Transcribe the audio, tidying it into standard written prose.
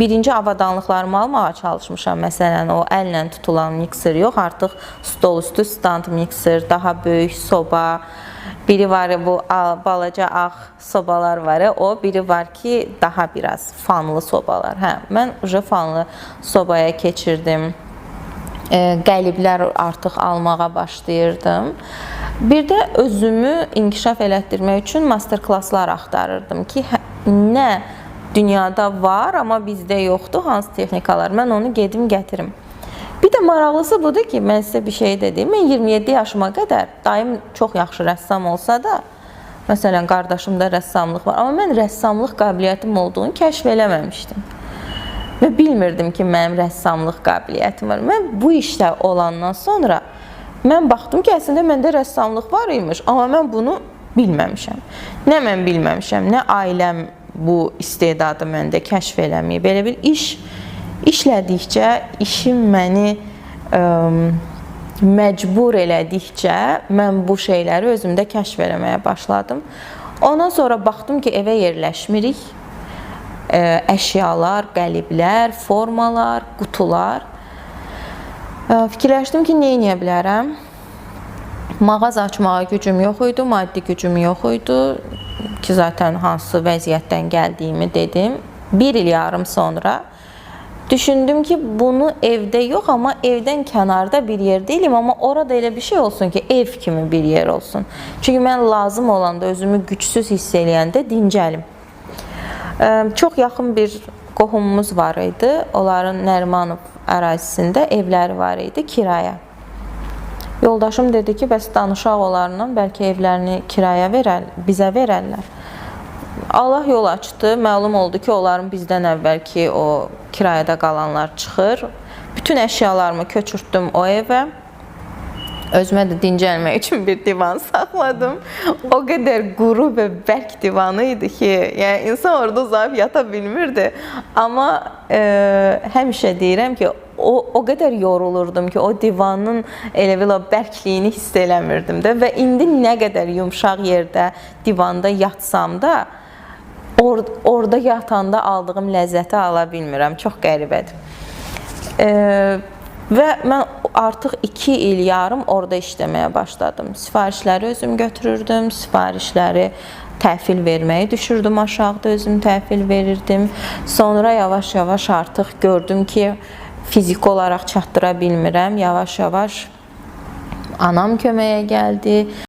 Birinci avadanlıqlarımı almağa çalışmışam. Məsələn, o əllə tutulan mikser yox, artıq stol üstü stand mikser, daha böyük soba. Biri var bu balaca ağ sobalar var, o biri var ki, daha biraz fanlı sobalar. Hə, mən uje fanlı sobaya keçirdim. Qəliblər artıq almağa başlayırdım. Bir də özümü inkişaf elətdirmək üçün master-klasslar axtarırdım ki, nə dünyada var, amma bizdə yoxdur, hansı texnikalar. Mən onu gedim gətirim. Bir də maraqlısı budur ki, mən sizə bir şey də deyim. Mən 27 yaşıma qədər dayım çox yaxşı rəssam olsa da, məsələn, qardaşımda rəssamlıq var, amma mən rəssamlıq qabiliyyətim olduğunu kəşf eləməmişdim. Və bilmirdim ki, mənim rəssamlıq qabiliyyətim var. Mən bu işdə olandan sonra mən baxdım ki, əslində məndə rəssamlıq var imiş, amma mən bunu bilməmişəm. Nə mən bilməmişəm, nə ailəm bu istedadı məndə kəşf eləməyib. Belə bir iş işlədikcə, işim məni məcbur elədikcə mən bu şeyləri özümdə kəşf eləməyə başladım. Ondan sonra baxdım ki, evə yerləşmirik. Əşyalar, qəliblər, formalar, qutular. Fikirləşdim ki, nə edə bilərəm? Mağaza açmağa gücüm yox idi, maddi gücüm yox idi ki, zaten hansı vəziyyətdən gəldiyimi dedim. Bir il yarım sonra düşündüm ki, bunu evdə yox, amma evdən kənarda bir yerdə eləyim, amma orada elə bir şey olsun ki, ev kimi bir yer olsun. Çünki mən lazım olanda, özümü gücsüz hiss eləyəndə dincəlim. Çox yaxın bir qohumumuz var idi. Onların Nərimanov ərazisində evləri var idi kirayə. Yoldaşım dedi ki, bəs danışaq onlarla, bəlkə evlərini kirayə verər, bizə verərlər. Allah yol açdı. Məlum oldu ki, onların bizdən əvvəlki o kirayədə qalanlar çıxır. Bütün əşyalarımı köçürtdüm o evə. Özümə də dincəlmək üçün bir divan saxladım. O qədər quru və bərk divanı idi ki, yəni insan orada uzanıb yata bilmirdi. Amma həmişə deyirəm ki, o qədər yorulurdum ki, o divanın elə bil o bərkliyini hiss eləmirdim də və indi nə qədər yumşaq yerdə, divanda yatsam da orada yatanda aldığım ləzzəti ala bilmirəm. Çox qəribədir. Və mən artıq 2 il yarım orada işləməyə başladım. Sifarişləri özüm götürürdüm, sifarişləri təhvil verməyi düşürdüm aşağıda, özüm təhvil verirdim. Sonra yavaş-yavaş artıq gördüm ki, fiziki olaraq çatdıra bilmirəm. Yavaş-yavaş anam köməyə gəldi.